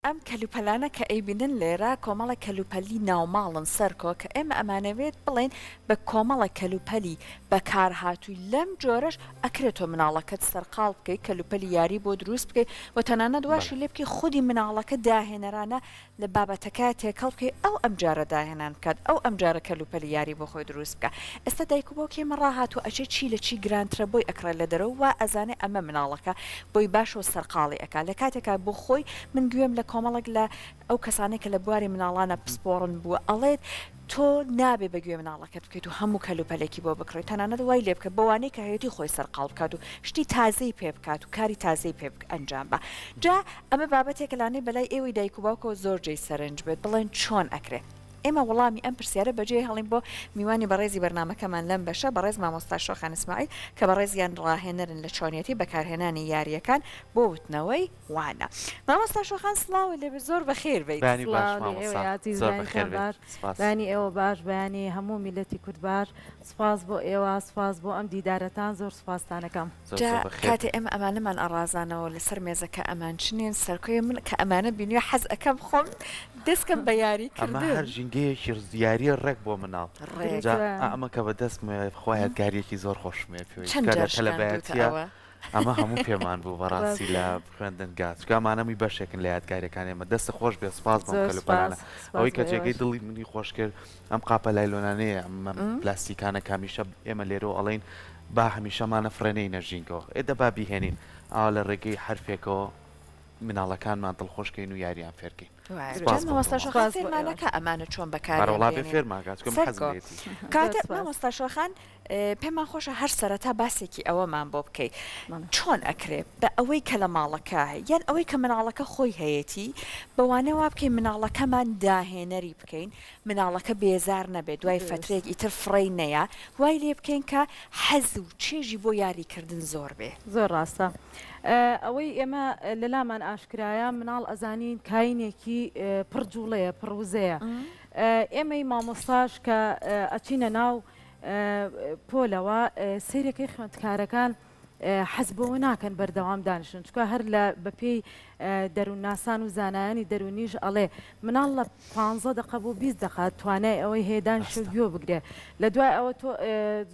ئەم کەلوپەلانە کە ئەیبینن لێرە کۆمەڵێک کەلوپەلی ناوماڵن سەرکۆ کە ئێمە ئەمانەوێت بڵێین بە کۆمەڵێک کەلوپەلی بەکارهاتووی لەم جۆرەش ئەکرێت تۆ مناڵەکەت سەرقاڵ بکەی کەلوپەلی یاری بۆ دروست بکەی و تەنانەت واشی لێ بکەی خودی مناڵەکە داهێنەرانە لە بابەتەکە تێکەڵ بکەی ئەو ئەمجارە داهێنان بکات ئەو ئەمجارە کەلوپەلی یاری بۆ خۆی دروست بکا ئێستا دایک و باوکی ئێمە ڕاهاتووە ئەچێ چی لە چی گرانترە بۆی ئەکڕێ لە دەرەوە وا ئەزانێ ئەمە مناڵەکە بۆی باشە و سەرقاڵی ئەکا لە کاتێکا بۆ خۆی من گوێم لە کۆمەڵێک لە ئەو کەسانەی کە لە بواری مناڵانا پسپۆڕن بووە ئەڵێت تۆ نابێ بە گوێ مناڵەکەت بکەیت و هەموو کەلوپەلێکی بۆ بکڕی تەنانەت وای لێ بکە بەوانەی کە هەیەتی خۆی سەرقاڵ بکات و شتی تازەی پێ بکات و کاری تازەی پێ ئەنجام با جا ئەمە بابەتێکە لانەی بەلای ئێوەی دایک و باوکەوە زۆر جێی سەرنج بێت بڵێن چۆن ئەکرێ ئێمە وەڵامی ئەم پرسیارە بەجێ هەڵین بۆ میوانی بەڕێزی بەرنامەکەمان لەم بەشە بەڕێز مامۆستا شۆخان ئیسماعیل کە بەڕێزیان ڕاهێنەرن لە چۆنیەتی بەکارهێنانی یارییەکان بۆ وتنەوەی وانە. مامۆستا شۆخان سڵاوت لێبێت زۆر بەخێر بێیت. بەیانی باش سڵاو لە ئێوەی مامۆستا ئازیز زۆر بەیانتان بەخێر بێیت باش سپاس. بەیانی ئێوە باش بەیانی هەموو میللەتی کورد باش سوپاس بۆ ئێوە سوپاس بۆ ئەم دیدارەتان زۆر سوپاستان ئەکەم. زۆر جا زۆر بەخێر کاتێ بێیت. ئێمە ئەمانەمان ئەڕازانەوە لەسەر مێزەکە ئەمان چنین سەرکۆیە من کە ئەمانە بینیوە حەز ئەکەم خۆم دەست کەم بە یاری ئەمە کردن. هەر ژینگەیەکی یاریە ڕێک بۆ مناڵ. ڕێک. جا دروستە. ئا ئەمە کە بە دەستمەوە خوا یادگاریەکی زۆر خۆشم هەیە پێوەی چەند چونکە لە جار شکاندووتە تەلەبایەتیە ئەوە؟ ئەمە هەموو پێمان بوو بەڕاستی ڕاستە. لە خوێندنگا چونکە ئەمانە هەمووی بەشێکن لە یادگاریەکانی ئێمە دەستت خۆش بێت سوپاس بۆ ئەم زۆر کەلوپەلانە سوپاس سوپاس ئەوەی کە بۆ جێگەی ئێوەش. دڵی منی خۆش کرد ئەم قاپە لایلۆنانەیە ئەم پلاستیکانە کە هەمیشە ئێمە لێرەوە ئەڵێین با هەمیشە ئەمانە فڕێ نەینە ژینگەوە ئێ دە با بیهێنین ئاوا لە ڕێگەی حەرفێکەوە مناڵەکانمان دڵخۆش کەین و یاریان فێر کەین. وایە سپاس جا بۆ مامۆستا تۆ شۆخان سپاس بۆ فێرمان ئێوەش. نەکا ئەمانە چۆن ئەرە بەکاریان وەڵا بێ بێنین فێرمان کا چونکە من حەزم سەرکۆ لێیەتی. زۆر کەواتە سپاس. مامۆستا شۆخان پێمان خۆشە هەر سەرەتا باسێکی ئەوەمان بۆ بکەی بەڵێ. چۆن ئەکرێ بە ئەوەی کە لە ماڵەکە هەیە یان ئەوەی کە مناڵەکە خۆی هەیەتی بەوانە وا بکەین مناڵەکەمان داهێنەری بکەین مناڵەکە بێزار نەبێت دوای دروست. فەترەیەک ئیتر فڕێی نەیا وای لێ بکەین کە حەز و چێژی بۆ یاری کردن زۆر بێ. زۆر ڕاستە. ئەوەی ئێمە لەلامان ئاشکرایە مناڵ ئەزانین کاینێکی پڕ جوڵەیە پڕ وزەیە ئێمەی مامۆستاش کە ئەچینە ناو پۆلەوە سەیرەکەی خوێندکارەکان حەز بەوە ناکەن بەردەوام دانیشن چونکە هەر لە بەپێی دەروونناسان و زانایانی دەروونیش ئەڵێ مناڵ لە پانزە دەقە بۆ 20 دەقە توانای ئەوەی هەیە دانیشێ و ڕاستە. گوێ بگرێ لە دوای ئەوە تۆ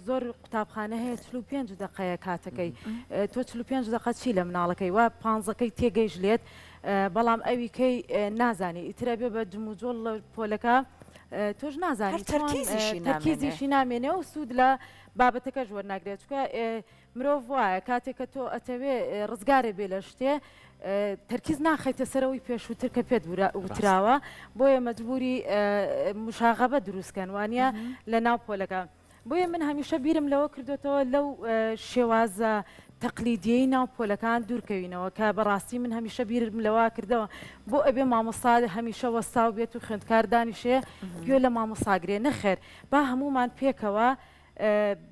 زۆر قوتابخانە هەیە 45 دەقەیە کاتەکەی تۆ 45 دەقە چی لە مناڵەکەی وا پانزەکەی تێگەیش لێت بەڵام ئەوی کەی نازانی ئیتر ئەبێ بە جموجۆڵ لە پۆلەکە تۆش هەر نازانی چۆن تەرکیزیشی نامێنێ. تەرکیزیشی نامێنێ و سوود لە بابەتەکەش وەرناگرێت چونکە مرۆڤ وایە کاتێک کە تۆ ئەتەوێ ڕزگارێ بێ لە شتێ تەرکیز ناخەیتە سەر ئەوەی پێشووتر کە پێت وتراوە بۆیە مەجبوری مشاغەبە دروستکەن وانە لە ناو پۆلەکە بۆیە من هەمیشە بیرم لەوە کردوێتەوە لەو شێوازە تەقلیدیەی ناو پۆلەکان دوورکەوینەوە کە بەڕاستی من هەمیشە بیرم لەوە کردەوە بۆ ئەبێ مامۆستا هەمیشە وەستاو بێت و خوێندکار دانیشێ گوێ لە مامۆساگرێ نەخێر با هەموومان پێکەوە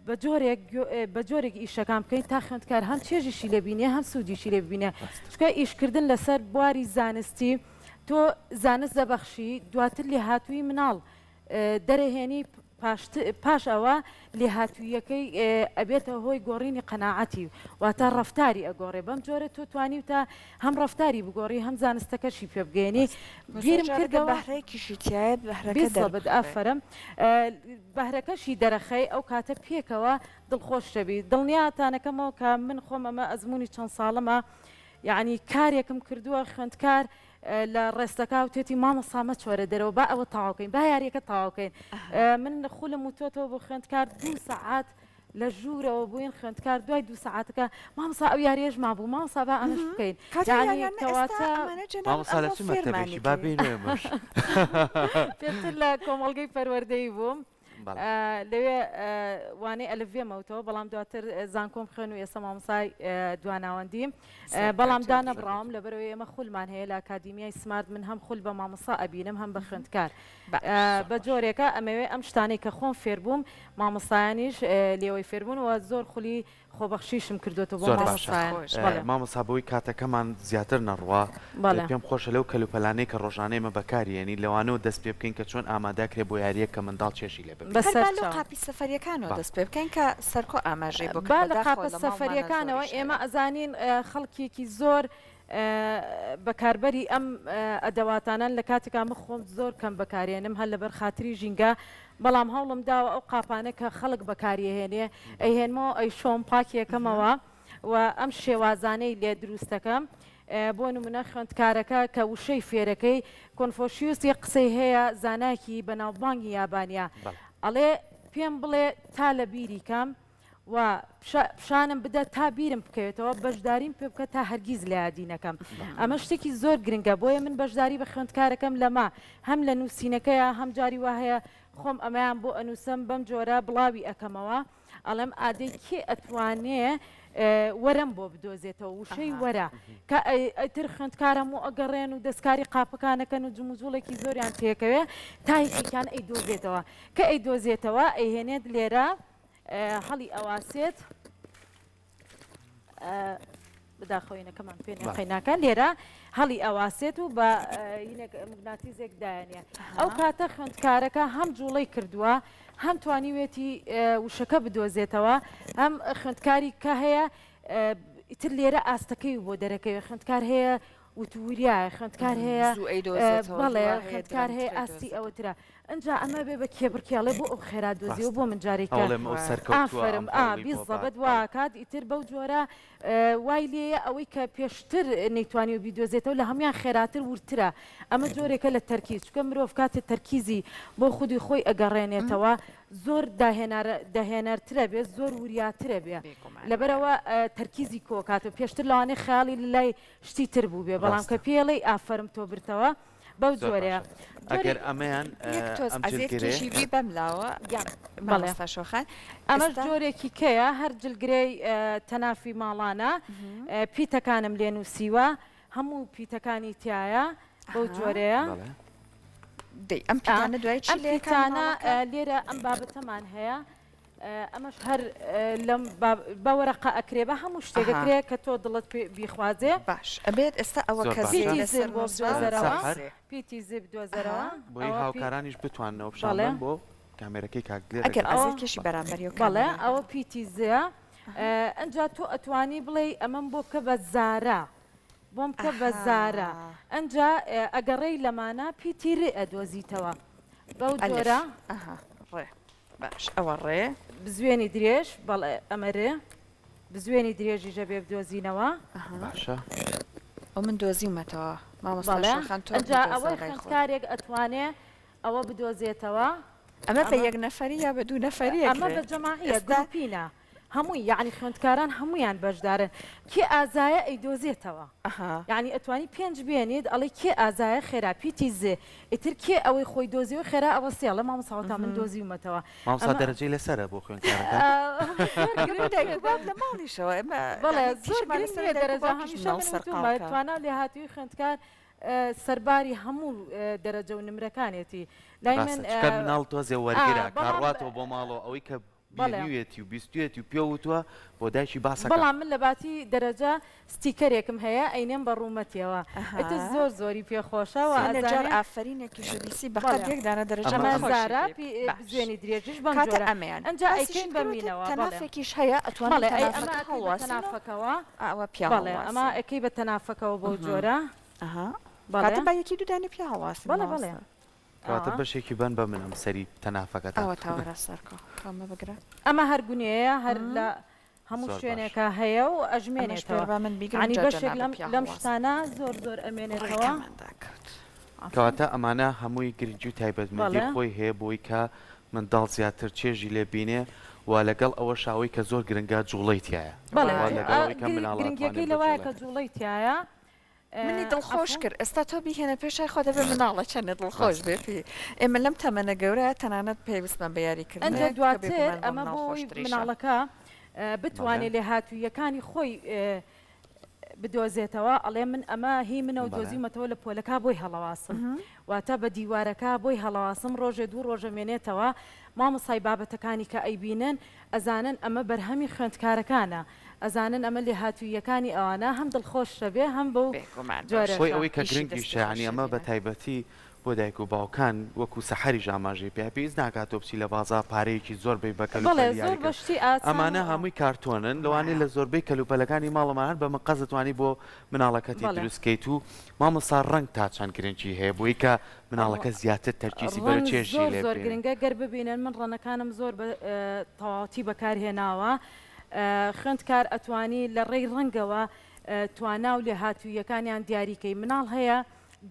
بە جۆرێک بە جۆرێک ئیشەکان بکەین تا خوێندکار هەم چێژیشی لێ بینێ هەم سوودیشی لێ ببینێ چونکە ئیشکردن لەسەر بواری زانستی تۆ زانست دەبەخشی دواتر لێهاتوویی مناڵ دەرەهێنی پاش ئەوە لێهاتووییەکەی ئەبێتە هۆی گۆڕینی قەناعەتی واتە ڕەفتاری ئەگۆڕێ بەم جۆرە تۆ توانیوتە هەم ڕەفتاری بگۆڕی هەم زانستەکەشی پێ بگەیەنی بیرم کردەوە بەهرەیەکیشی تیایە بەهرەکە بالضبط دەربخرێ. ئافەرم بەهرەکەشی دەرەخەی ئەو کاتە پێکەوە دڵخۆش دەبی دڵنیاتانەکەمەوە کە من خۆم ئەمە ئەزموونی چەند ساڵەمە یەعنی کارێکم کردووە خوێندکار لە ڕێستەکە وتێتی مامۆستا مەچۆرە دەرەوە با ئەوە تەواو کەین با یاریەکە تەواو کەین من خولم وتۆتەوە بۆ خوێندکار دوو سەعات لە ژوورەوە بووین خوێندکار دوای دوو سەعاتەکە مامۆستا ئەو یاریەش مابوو مامۆستا با ئەمەش بکەین کاتێ یعنی یاریانە ئێستا کەواتە ئەمانە جەنابت مامۆستا لە ئەمڕۆ چ مەکتەبێکی فێرمانی با کەی. بێینەوە ئێمەش. پێشتر لە کۆمەڵگەی پەروەردەیی بووم بەڵێ. لەوێ وانەی ئەلفبێم وتەوە بەڵام دواتر زانکۆم خوێن و ئێستا مامۆستای دواناوەندیم بەڵام سەرکەوتوو بی. دانەبڕاوم لەبەرئەوەی ئێمە خولمان هەیە لە ئەکادیمیای سمارت من هەم خول بە مامۆستا ئەبینم هەم بە خوێندکار باش. بە جۆرێکە ئەمەوێ ئەم شتانەی کە خۆم فێربووم مامۆستایانیش لێوەی فێربوون و زۆر خولی خۆبەخشیشم کردۆتەوە بۆ زۆر باشە مامۆستایان. خۆش. بەڵێ. مامۆستا بەوەی کاتەکەمان زیاتر نەڕوا بەڵێ. پێم خۆشە لەو کەلوپەلانەی کە ڕۆژانە ئێمە بەکاری یەنین لەوانەوە دەست پێ بکەین کە چۆن ئامادە کرێ بۆ یارییەک کە منداڵ چێژی لێ ببینێ. هەر بەسەر با لەو چاو. قاپی سەفەریەکانەوە بەڵێ. دەست پێ بکەین کە سەرکۆ ئاماژەی بۆ کرد با لە بەداخەوە قاپە لە ماڵمانا سەفەریەکانەوە زۆریش ئێمە هەیە. ئەزانین خەڵکێکی زۆر. بەکاربەری ئەم ئەدەواتانەن لە کاتێکا من خۆم زۆر کەم بەکارێنم هەر لەبەر خاتری ژینگە بەڵام هەوڵم داوە ئەو قاپانە کە خەڵک بەکاریەهێنێ ئەیهێنمەوە ئەیشۆم پاکیەکەمەوە و ئەم شێوازانەی لێ دروستەکەم بۆ نمونە خوێندکارەکە کە وشەی فێرەکەی کۆنفۆشیوس یەک قسەی هەیە زانایەکی بەناوبانگی یابانیە ئەڵێ پێم بڵێ تا لە بیری کەم و پیشانم بدە تا بیرم بکەوێتەوە، بەشداریم پێ بکە تا هەرگیز لە یادی نەکەم. ئەمە شتێکی زۆر گرنگە، بۆیە من بەشداری بە خوێندکارەکەم لەمە هەم لە نووسینەکەیا هەم جاری وا هەیە خۆم ئەمەیان بۆ ئەنووسم بەم جۆرە بڵاوی ئەکەمەوە ئەڵێم ئادەی کێ ئەتوانێ وەرەم بۆ بدۆزێتەوە وشەی وەرە کە ئیتر خوێندکار هەموو ئەگەڕێن و دەستکاری قاپەکان ئەکەن و جموجوڵێکی زۆریان تێکەوێ تا یەکێکیان ئەیدۆزێتەوە کە ئەیدۆزێتەوە ئەیهێنێت لێرە هەڵی ئەواسێت بەداخەوە ینەکەمان پێ نیە قەیناکە لێرە هەڵی ئەواسێت و بە ینێک مگناتیزێک دایانە ئەو کاتە خوێندکارەکە هەم جوڵەی کردووە هەم توانیوێتی وشەکە بدۆزێتەوە هەم خوێندکاری کە هەیە ئیتر لێرە ئاستەکەی بۆ دەرەکەوێت خوێندکار هەیە وتوریایە خوێندکار هەیە بەڵێ خوێندکار هەیە ئاستی ئەوترە ئنجا ئەمە بێ بە کێبڕکێ ئەڵێ بۆ ئەو خێرا دۆزیەوە بۆ من جارێکە ئەڵێم ئەو سەرکەوتووە ئافەرم ئەم ئا هەوڵی بۆ بیزەبت بات وا ئەکات ئیتر بەو جۆرە وای لێیە ئەوەی کە پێشتر نەیتوانیوە بیدۆزێتەوە لە هەموان خێراتر وردترە ئەمە جۆرێکە لە تەرکیز چونکە مرۆڤ کاتێ تەرکیزی بۆ خودی خۆی ئەگەڕێنێتەوە زۆر داهێنارە داهێنەرترە بێ زۆر وریاترە بێ بێگومان لەبەرئەوە تەرکیزی کۆکاتەوە پێشتر لەوانەیە خەیاڵی لە لای شتی تر بووبێ بەڵام کە ڕاستە پێی ئەڵێی ئافەرم تۆ برتەوە بەو زۆر جۆرەیە. باشە جۆری ئەگەر ئەمەیان یەک تۆز ئەم عەزێت جلگرەیە. کێشی بی بەم لاوە بەڵێ مامۆستا شۆخان ئەمەش ئێستا جۆرێکی کەیە هەر جلگرەی تەنافی ماڵانە پیتەکانم لێ نووسیوە هەموو پیتەکانی تایە بەو ئەها. جۆرەیە. بەڵێ. دەی ئەم پیتانە دوای چی ئەم لە یەکان پیتانە ماڵەکە؟ لێرە ئەم بابەتەمان هەیە ئەمەش هەر لەم بە وەرەقە ئەکرێ بە هەموو شتێک ئەها. ئەکرێ کە تۆ دڵت پێ بیخوازێ. باش ئەبێت ئێستا ئەوە زۆر کە باشە. زێ پیتی لەسەر زێ بۆ نووسراوە بدۆزەرەوە. سەحەر. زێ. پیتی زێ بدۆزەرەوە. ئەها. بۆی ئەوە پی هاوکارانیش بتواننەوە پیشان بەڵێ. بەن بۆ کامێرەکەی کاک دلێر ئەگەر ئەگەر ئەوە ئەزێت کێشی بەرامبەری و بەڵێ کامێرای ئەوە هەبێ. پیتی زێ. ئەها. ئەنجا تۆ ئەتوانی بڵێی ئەمەم بۆ بکە بە زارا. بۆم بکە بە زارا. ئەها. ئەنجا ئەگەڕێی لەمانە پیتی رێ ئەدۆزیتەوە. بەو ئەلف. جۆرە. ئەها ڕێ. باش ئەوە ڕێ. بزوێنی درێژ بەڵێ ئەمە رێ. بزوێنی درێژیش ئەبێ بدۆزینەوە. ئەها باشە. ئەو من دۆزیومەتەوە مامۆستا بەڵێ شۆخان تۆ ئەنجا بدۆزەوە ئەوەی لای خۆت. خوێندکارێک ئەتوانێ ئەوە بدۆزێتەوە. ئەمە بە ئەمە یەک نەفەری یا بە دوو نەفەری ئەمە ئەکرێ؟ بە جەماعیە ئێستا گروپینە هەمووی یەعنی خوێندکاران هەموویان بەشدارن کێ ئازایە ئەیدۆزێتەوە. ئەها. یەعنی ئەتوانی پێنج بێنیت ئەڵێی کێ ئازایە خێرا پیتی ز ئیتر کێ ئەوەی خۆی دۆزیەوە خێرا ئەوەستێ ئەڵێ مامۆستا وەتا من دۆزیومەتەوە مامۆستا ئەمە دەرەجەی لەسەرە بۆ خوێندکارەکان؟ زۆر گرنگ بۆ دایک نییە و باب لە ماڵیشەوە ئێمە بەڵێ یانی زۆر تیشمان گرنگ لەسەرە نییە دایک و دەرەجە باوکیش هەمیشە مناڵ من سەرقاڵ وتومە کە. توانا و لێهاتوویی خوێندکار سەرباری هەموو دەرەجە و نمرەکانێتی لای ڕاستە من چونکە مناڵ تۆزێ وەرگرە بەڵام کاڕواتەوە بۆ ماڵەوە ئەوەی کە بەڵێ. بینیویەتی و بیستویەتی و پێ وتووە بۆ دایکی باسەکا. بەڵام من لەباتی دەرەجە ستیکەرێکم هەیە ئەینێم بە ڕوومەتیەوە ئیتر ئەها. زۆر زۆری پێ خۆشە وە هەنێ جار ئەزانێ ئافەرینێکیشە بیسی بە قەد بەڵێ. یەک دانە دەرەجە ئەمە ئەمە خۆشی زارا پێ پی باش بزوێنی درێژیش بەم کاتە جۆرە ئەمەیان ئەنجا باسیشت ئەیکەین بە کرد وتت مینەوە بەڵێ. تەنافێکیش هەیە ئەتوانن بەڵێ ئەی ئەمە تەنافەکە ئەکەی بە هەڵواسین و تەنافەکەوە ئەوە پیا بەڵێ ئەمە هەڵواسین. ئەکەی بە تەنافەکەوە بەو جۆرە ئەها بەڵێ. کاتە با یەکی دوو دانە پیا هەڵواسین بەڵێ بەڵێ. مامۆستا. کەواتە ئا. بەشێکی بەن بە من ئەم سەری تەنافەکەتان. ئەوە تاوەرە سەرکۆ کامە بگرە. ئەمە هەر گونێیە هەر لە هەموو زۆر باش. شوێنێکا هەیە و ئەمەش ئەژمێنێتەوە پێر با من بیگرم یانی جا بەشێک جەنابت لەم پیا لەم هەڵواسن. شتانە زۆر زۆر ئەمێنێتەوە. ڕێکەمان داکەوت. عەفوو. کەواتە ئەمانە هەمووی گرنگی و تایبەتمەندی بەڵێ. خۆی هەیە بۆی کە منداڵ زیاتر چێژی لێ بینێ و لەگەڵ ئەوەشا ئەوەی کە زۆر گرنگە جوڵەی تیایە بەڵێ و لەگەڵ ئەوەی کە مناڵ ئەتوانێ گرنگیەکەی لەوایە بجوڵێ. کە جوڵەی تیایە. منی دڵخۆش عەفوو. کرد ئێستا تۆ بیهێنە پێش چاوی خۆ دەبێ مناڵە چەنێ دڵخۆش ڕاستە. بێ پێی ئێمە لەم تەمەنە گەورە تەنانەت پێویستمان بە یاری ئەنجا کردنە کە دواتر بێگومان بۆ ئەمە مناڵ بۆ ئەوەی خۆشتریشە. مناڵەکە بەڵێ. بتوانێ لێهاتووییەکانی خۆی بدۆزێتەوە ئەڵێ من ئەمە هی منە و بەڵێ. دۆزیومەتەوە لە پۆلەکە بۆی هەڵەواسم واتە بە دیوارەکە بۆی هەڵەواسم ڕۆژێ دوو ڕۆژە مێنێتەوە مامۆستای بابەتەکانی کە ئەیبینن ئەزانن ئەمە بەرهەمی خوێندکارەکانە ئەزانن ئەمە لێهاتووییەکانی ئەوانە هەم دڵخۆشە بێ هەم بەو بێگومان جۆرەشە. خۆی ئەوەی کە ئیشی گرنگیشە دەستی یانی خۆشی ئەمە بە بینن. تایبەتی. بۆ دایک و باوکان وەکو سەحەریش ئاماژەی پێ پێویست ناکات تۆ بچی لە بازاڕ پارەیەکی زۆر بەی بە بەڵێ کەلوپەلی زۆر یاری بە کردن شتی ئاسان و ئەمانە هەمووی کارتۆنن لەوانەیە وایە. لە زۆربەی کەلوپەلەکانی ماڵەوە هەر بە مقەست دەتوانی بۆ مناڵەکەتی بەڵێ. دروست کەیت و مامۆستا ڕەنگ تا چەند گرنگی هەیە بۆی کە مناڵەکە زیاتر تەرکیزی بەرە ڕەنگ چێژی زۆر لێ زۆر ببینێ. گرنگە گەر ببینن من ڕەنەکانم زۆر بە تەواوەتی بەکار هێناوە خوێندکار ئەتوانی لە ڕێی ڕەنگەوە توانا و لێهاتووییەکانیان دیاری کەی مناڵ هەیە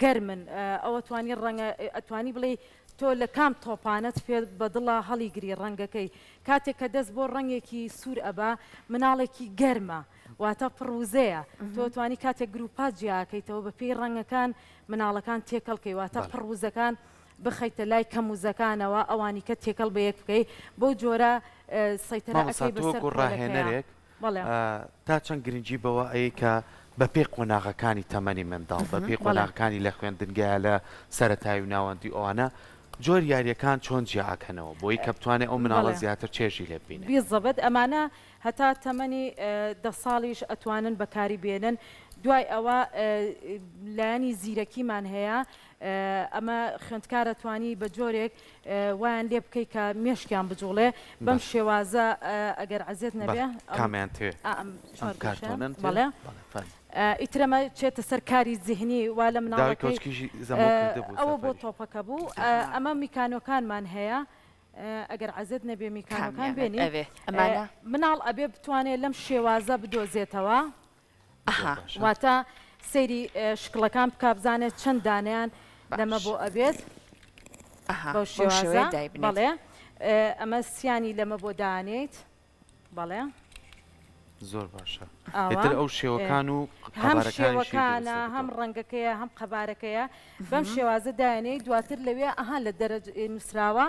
گەرمن ئەوە توانی ڕەنگە ئەتوانی بڵێی تۆ لە کام تۆپانەت پێ بەدڵە هەڵیگری ڕەنگەکەی کاتێک کە دەست بۆ ڕەنگێکی سوور ئەبا مناڵێکی گەرمە واتە پڕ وزەیە تۆ توانی کاتێک گروپات جیاکەیتەوە بە پێی ڕەنگەکان مناڵەکان تێکەڵ کەی واتە بەڵێ. پڕ وزەکان بخەیتە لای کەم وزەکانەوە ئەوانی کە تێکەڵ بە یەک بکەی بەو جۆرە سەیتەرە مامۆستا ئەکەی تۆ بەسەر وەکو پۆلەکەیا. ڕاهێنەرێک بەڵێ. تا چەند گرنگی بەوە ئەیەی کە بە پێی قۆناغەکانی تەمەنی منداڵ، بە پێی بەڵێ. قۆناغەکانی لە خوێندنگەیا لە سەرەتایی و ناوەندی و ئەوانە جۆری یارییەکان چۆن جیا ئەکەنەوە بۆی کە بتوانێ ئەو مناڵە بەڵێ. زیاتر چێژی لێ ببینێ؟ بیزەبت ئەمانە هەتا تەمەنی دە ساڵیش ئەتوانن بەکاری بێنن دوای ئەوە لایەنی زیرەکیمان هەیە ئەمە خوێندکار ئەتوانی بە جۆرێک وایان لێ بکەی کە مێشکیان بجوڵێ بەم بەڵێ. شێوازە ئەگەر عەزێت بەڵێ نەبێ ئەم کامیان تێ ئا ئەم ئەم چوارگۆشەیە کارتۆنەن تێ بەڵێ بەڵێ فەرموو. ئیتر ئەمە چێتە سەر کاری زیهنی وا لە داوای مناڵەکەی کەوچکیشی زەمۆ کردبوو ئەوە بۆ سەفەریش. تۆپەکە بوو ئەمە میکانۆکانمان هەیە ئەگەر عەزێت نەبێ میکانۆکان کامیانت بێنین ئەوێ ئەمانە؟ مناڵ ئەبێ بتوانێ لەم شێوازە بدۆزێتەوە. زۆر ئەها. باشە. واتە سەیری شکڵەکان بکا بزانێت چەند دانەیان لەمە باش. بۆ ئەبێت. ئەها بەو بەو شێوازە شێوەیە دایبنێت. بەڵێ ئەمە سیانی لەمە بۆ دانێیت بەڵێ. زۆر باشە ئاوا ئیتر ئەو شێوەکان و هەم قەبارەکانیشی دروست شێوەکانە هەم دەبێتەوە. ڕەنگەکەیە هەم قەبارەکەیە بەم شێوازە دایەنێی دواتر لەوێ ئەها لە دەرەج نووسراوە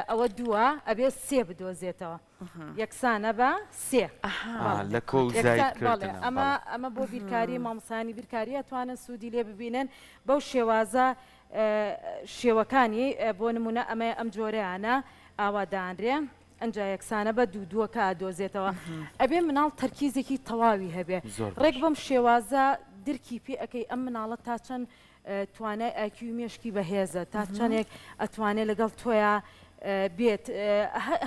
ئەوە دووە ئەبێ سێ بدۆزێتەوە یەکسانە بە سێ. ئەها ئا لە کۆ و زاید یەکسان بەڵێ کردنە ئەمە بەڵێ. ئەمە بۆ بیرکاری مامۆستایانی بیرکاری ئەتوانن سوودی لێ ببینن بەو شێوازە شێوەکانی بۆ نموونە ئەمە ئەم جۆرەیانە ئاوا دانرێ. ئەنجا یەکسانە بە دوو دووەکە ئەدۆزێتەوە ئەبێ مناڵ تەرکیزێکی تەواوی هەبێ زۆر ڕێک باشە. بەم شێوازە درکی پێ ئەکەی ئەم مناڵە تا چەند توانای ئایکیوی مێشکی بەهێزە تا چەندێک ئەتوانێ لەگەڵ تۆیا بێت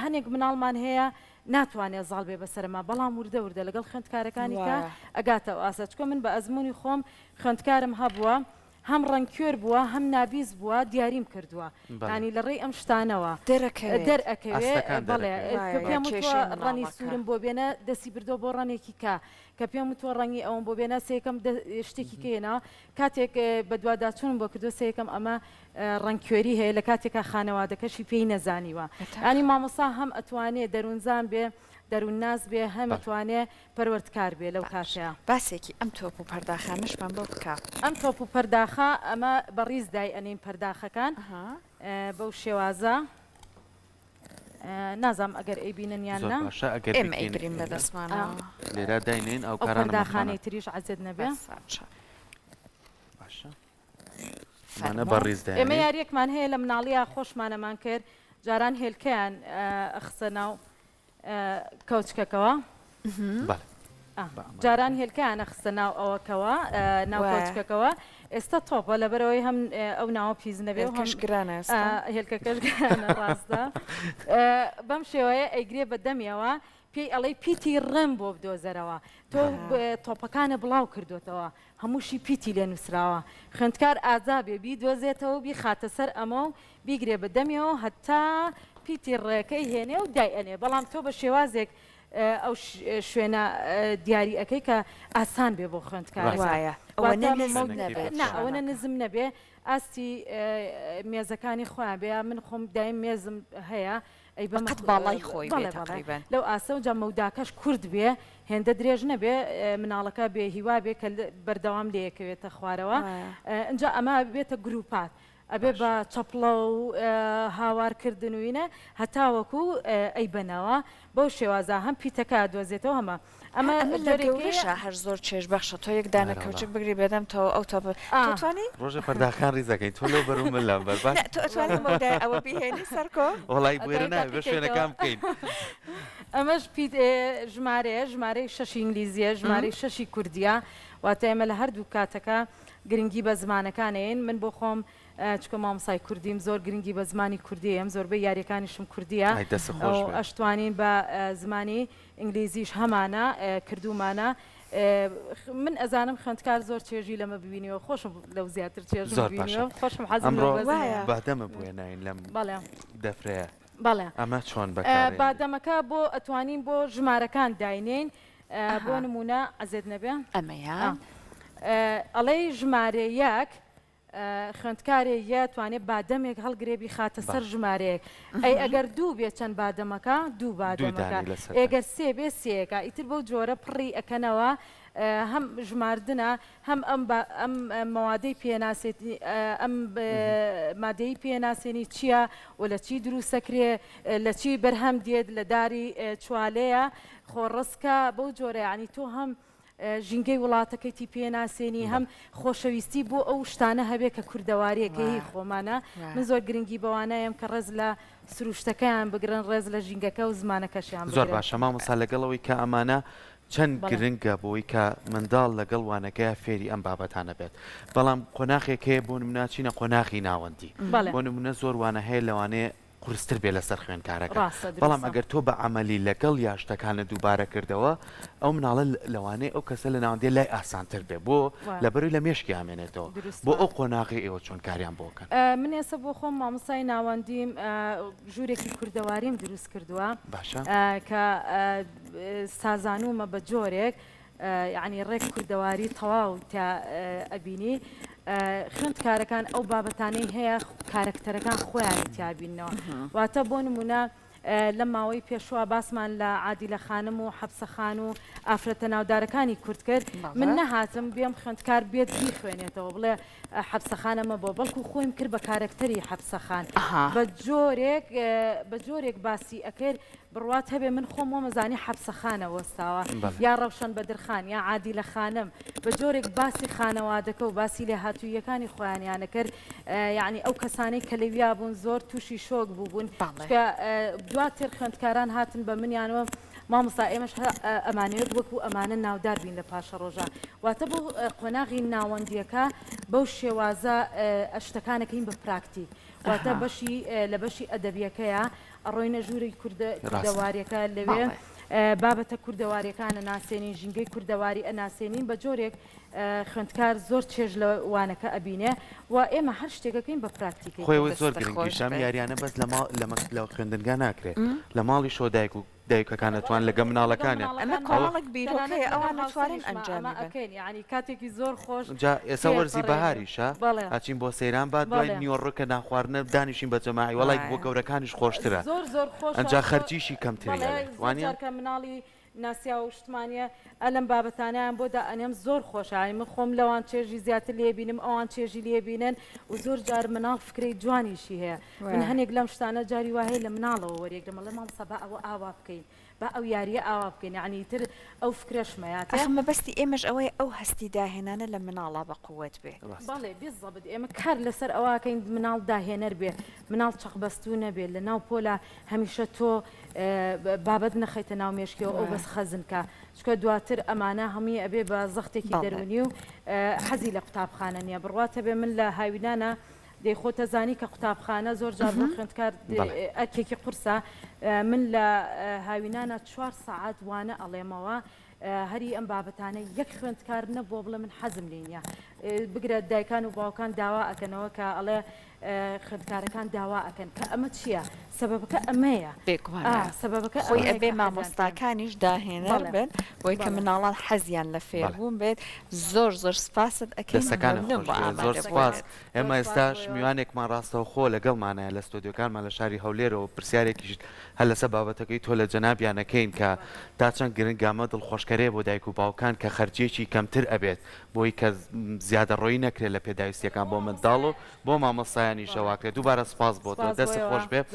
هەنێک مناڵمان هەیە ناتوانێت زاڵ بێ بەسەرما بەڵام وردە وردە لەگەڵ خوێندکارەکانی کە وایە. ئەگاتە ئەو ئاستە چونکە من بە ئەزموونی خۆم خوێندکارم هەبووە هەم ڕەنگکوێر بووە هەم نابیست بووە دیاریم کردووە بەڵێ. یانی لە ڕێی ئەم شتانەوە دەرەکەوێت. دەرئەکەوێ ئاستەکان بەڵێ دەرەکەوێت. کە وایە پێم وتووە کێشەی ڕەنی مناڵەکە. سوورم بۆ بێنە دەستی بردووە بۆ ڕەنێکی کە کە پێم وتووە ڕەنگی ئەوەم بۆ بێنە سێیەکەم شتێکی کە هێناوە کاتێک بەدواداچوونم بۆ کردووە سێیەکەم ئەمە ڕەنگکوێری هەیە لە کاتێکا خانەوادەکەشی پێی نەزانیوە یانی مامۆستا هەم ئەتوانێ دەروونزان بێ دەروونناس بێ هەم ئەتوانێ پەروەردکار بێ لەو کاتەیا. باسێکی ئەم تۆپ و پەرداخانەشمان بۆ بکە. ئەم تۆپ و پەرداخە ئەمە بە ڕیز دای ئەنێین پەرداخەکان بەو شێوازە نازانم ئەگەر ئەیبینن یان زۆر نا. باشە ئەگەر ئێمە بیکەین ئەیبرین بە دەستمانەوە. لێرە داینێین ئەو ئەو کارانە پەرداخانەی تریش عەزێت نەبێ. بەسە. باشە ئەمانە فەرموو. بە ڕیز ئێمە دایەنێین. یاریەکمان هەیە لە مناڵیا خۆشمانەمان کرد جاران هێلکەیان ئەخستە ناو کەوچکەکەوە. جاران هێلکەیان ئەخستە ناو ئەوەکەوە ناو کەوچکەکەوە ئێستا تۆپە لەبەرەوەی هەم ئەو ناوە پیس نەبێ و هەم هێلکەش گرانە ئێستا. هێلکەکەش گرانە ڕاستە بەم شێوەیە ئەیگرێ بە دەمیەوە پێی ئەڵێی پیتی ڕێم بۆ بدۆزەرەوە تۆ تۆپەکانە بڵاو کردوتەوە هەمووشی پیتی لێ نووسراوە خوێندکار ئازا بێ بیدۆزێتەوە و بیخاتە سەر ئەمە و بیگرێ بە دەمیەوە هەتا پیتی ڕێکەی هێنێ و دای ئەنێ بەڵام تۆ بە شێوازێک ئەو شوێنە دیاری ئەکەی کە ئاسان بێ بۆ خوێندکارەکە وایە ئەوەنە واتە نزم مەو- نەبێت نا ئەوەنە شوێنەکە. نزم نەبێ ئاستی مێزەکانی خۆیان بێ یا من خۆم دایم مێزم هەیە ئەی بەمە بەقەد باڵای خۆی بێ بەڵێ بەڵێ تەقریبەن. لەو ئاستە و جا مەوداکەش کورت بێ هێندە درێژ نەبێ مناڵەکە بێ هیوا بێ کە بەردەوام لێیەکەوێتە خوارەوە وایە. ئینجا ئەمە بێتە گروپات ئەبێ بە چەپڵە و هاوار کردن و ئینە هەتاوەکو ئەیبەنەوە بەو شێوازە هەم پیتەکە ئەدۆزێتەوە هەمە ئەمە ئەمە لە جۆرێکی گەورەشا هەر زۆر چێژ بەخشە تۆ یەک دانە ئەرەڵا. کەوچک بگری بەدەمتەوە ئەو تۆپە ئا. تۆ توانی؟ ڕۆژێ پەرداخان ڕیز ئەکەین تۆ لەو بەر و من لەم بەر باش نا تۆ ئەتوانی مەودای ئەوە بیهێنی سەرکۆ؟ وەڵای بوێرە ئەتوانی نابێ بە تاقیکەیتەوە. شوێنەکان بکەین. ئەمەش پیت ژمارەیە ژمارەی شەشی ئینگلیزیە ژمارەی شەشی کوردیە واتە ئێمە لە هەردوو کاتەکە. گرنگی بە زمانەکان ئەیەین من بۆ خۆم چونکە مامۆستای کوردیم زۆر گرنگی بە زمانی کوردی ئەیەم زۆربەی یاریەکانیشم کوردیە ئای دەستت خۆش بێت. ئەشتوانین بە زمانی ئینگلیزیش هەمانە کردوومانە من ئەزانم خوێندکار زۆر چێژی لەمە ببینیوە خۆشم لەو زیاتر چێژم زۆر باشە بینیوە خۆشم حەزم ئەمڕۆ لەو بەزمەیە بادەمە بۆیە ناین لەم بەڵێ دەفرەیە بەڵێ ئەمە چۆن بەکارێنرێت؟ بادەمەکە بۆ ئەتوانین بۆ ژمارەکان داینێین بۆ نمونە عەزێت نەبێ ئەمەیان ئەڵێی ژمارە یەک خوێندکارێ یە توانێ بادەمێک هەڵگرێ بیخاتە سەر ژمارەیەک ئەی ئەگەر دوو بێ چەند بادەمەکە دوو بادەمەکە ئێگەر سێ بێ سێیەکە ئیتر بەو جۆرە پڕی ئەکەنەوە هەم ژماردنە هەم ئەم ئەم مەوادەی پێناسێت ئەم مادەی پێناسێنی چییە و لە چی دروستەکرێ لە چی بەرهەم دێت لە داری چوالەیە خۆڕسکە بەو جۆرە یعنی تۆ هەم ژینگەی وڵاتەکەیتی پێ ناسێنی هەم خۆشەویستی بۆ ئەو شتانە هەبێ کە کوردەواریە کە هی خۆمانە من زۆر گرنگی بەوانەیەم کە ڕێز لە سروشتەکەیان بگرن ڕێز لە ژینگەکە و زمانەکەشیان زۆر بگرن. باشە مامۆستا لەگەڵ ئەوەی کە ئەمانە چەند گرنگە بۆی کە منداڵ لەگەڵ وانەکەیا فێری ئەم بابەتانە بێت بەڵام قۆناخێک هەیە بۆ نمونە چینە قۆناغی ناوەندی بۆ نمونە زۆر وانە هەیە لەوانەیە قورستر بێ لەسەر خوێندکارەکە ڕاستە بەڵام دروستە. ئەگەر تۆ بە عەمەلی لەگەڵ یا شتەکانت دووبارە کردەوە ئەو مناڵە لەوانەیە ئەو کەسە لە ناوەندێ لای ئاسانتر بێ بۆ وایە. لەبەروی لە مێشکی ئامێنێتەوە دروست بۆ وایە. ئەو قۆناغەی ئێوە چۆن کاریان بۆ کەن؟ من ئێستا بۆ خۆم مامۆستای ناوەندیم ژوورێکی کوردەواریم دروست کردووە باشە. کە سازانوومە بە جۆرێک یەعنی ڕێک کوردەواری تەواو تیا ئەبینی خوێندکارەکان ئەو بابەتانەی هەیە کارەکتەرەکان خۆیانی تیا بیننەوە واتە بۆ نمونە لەم ماوەی پێشوە باسمان لە عادیلە خانم و حەپسە خان و ئافرەتە ناودارەکانی کورد کرد من نەهاتم بێم خوێندکار بێت بیخوێنێتەوە بڵێ حەپسە خان ئەمە بۆ بەڵکو خۆیم کرد بە کارەکتەری حەپسە خان بە جۆرێک بە جۆرێک باسی ئەکرد بڕوات هەبێ من خۆم وەمەزانی حەپسەخانە وەستاوە یا ڕەوشەن بەدرخان یا عادیلە خانم بە جۆرێک باسی خانەوادەکە و باسی لێهاتووییەکانی خۆیانیان ئەکرد یەعنی ئەو کەسانەی کە لەویا بوون زۆر تووشی شۆک بووبوون چونکە دواتر خوێندکاران هاتن بە منیانەوە مامۆستا ئێمەش ئەمانەوێت وەکو ئەمانە ناودار بین لە پاشەڕۆژا واتە بۆ قۆناغی ناوەندیەکە بەو شێوازە شتەکانەکەین بە پراکتیک واتە بەشی لە بەشی ئەدەبیەکەیە ئەڕۆینە ژووری کوردەواریەکە لەوێ بابەتە کوردەواریەکان ئەناسێنین ژینگەی کوردەواری ئەناسێنین بە جۆرێک خوێندکار زۆر چێژ لە وانەکە ئەبینێ و ئێمە هەر شتێکەکەین بە پراکتیکەی خۆی زۆر گرنگیشە ئەم یاریانە بەس لە ماڵ لە خوێندنگا ناکرێت لە ماڵیشەوە دایک و دایکەکان ئەتوان لەگە مناڵەکانیان ئەمە کۆمەڵێک بیرۆکەیە ئەوان ئەتوانن ئەنجامی بەن. ئەکەین یانی کاتێکی زۆر خۆش جا ئێستا وەرزی تێپەڕێنین. بەهاریشە بەڵێ. ئەچین بۆ سەیران با دوای بەڵێ. نیوەڕۆ کە نان خواردنە دانیشین بە جەماعی وەڵای بۆ وایە. گەورەکانیش خۆشترە زۆر زۆر خۆشە ئەنجا زۆر خەرجیشی کەمتری بەڵێ ئەوێت زۆر وانیە؟ جار کە مناڵی ناسیاو و شتمانە ئە لەم بابەتانەیان بۆ دائەنێم زۆر خۆشە یانی من خۆم لەوان چێژی زیاتر لێ بینم ئەوان چێژی لێ بینن و زۆر جار مناڵ فکرەی جوانیشی هەیە من وایە. هەنێک لەم شتانە جاری وا هەیە لە مناڵەوە وەریەگرم ئەڵێم مامۆستا با ئەوە ئاوا بکەین با ئەو یارییە ئاوا بکەین یەعنی ئیتر ئەو فکرەشمە یاتێ. ئاخ مەبەستی ئێمەش ئەوەیە ئەو هەستی داهێنانە لە مناڵا بە قوەت بێ. ڕاستە. بەڵێ بیزەبت ئێمە کار لەسەر ئەوە ئەکەین مناڵ داهێنەر بێ مناڵ چەقبەستوو نەبێ لە ناو پۆلا هەمیشە تۆ بابەت نەخەیتە ناو مێشکیەوە ئەو بەس خەزن کا چونکە دواتر ئەمانە هەمووی ئەبێ بە زەختێکی دەروونی و حەزی لە قوتابخانە نییە بڕوات هەبێ من لە هاوینانە دەی خۆت ئەزانی کە قوتابخانە زۆر جار بۆ خوێندکار ئەرکێکی قورسە من لە هاوینانە چوار سەعات وانە ئەڵێمەوە هەری ئەم بابەتانە یەک خوێندکار نەبووە بڵێ من حەزم لێی نییە بگرە دایکان و باوکان داوا ئەکەنەوە کە ئەڵێ خوێندکارەکان داوا ئەکەن کە ئەمە چییە سەبەبەکە ئەمەیە بێگومان سەبەبەکە خۆی ئەبێ مامۆستاکانیش داهێنەر بن بۆی کە مناڵان حەزیان لە فێربوون بێت زۆر زۆر سپاست ئەکەین دەستەکانت مەمنون خۆش بۆ بێت زۆر ئامادەبوونت. سپاس ئێمە زۆر سپاس ئێستاش بۆ ئێوە. میوانێکمان ڕاستەوخۆ لەگەڵمانایە لە ستۆدیۆکانمان لە شاری هەولێرەوە پرسیارێکیش هەر لەسەر بابەتەکەی تۆ لە جەنابیان ئەکەین کە تا چەند گرنگە ئەمە دڵخۆشکەرەیە بۆ دایک و باوکان کە خەرجیەکی کەمتر ئەبێت بۆی کە زیادەڕۆیی نەکرێت لە پێداویستیەکان بۆ منداڵ و بۆ مامۆستایانیش ئەواکرێت دووبارە سپاس بۆ تۆ سپاس بۆ دەستت ئێوە. خۆش بێ.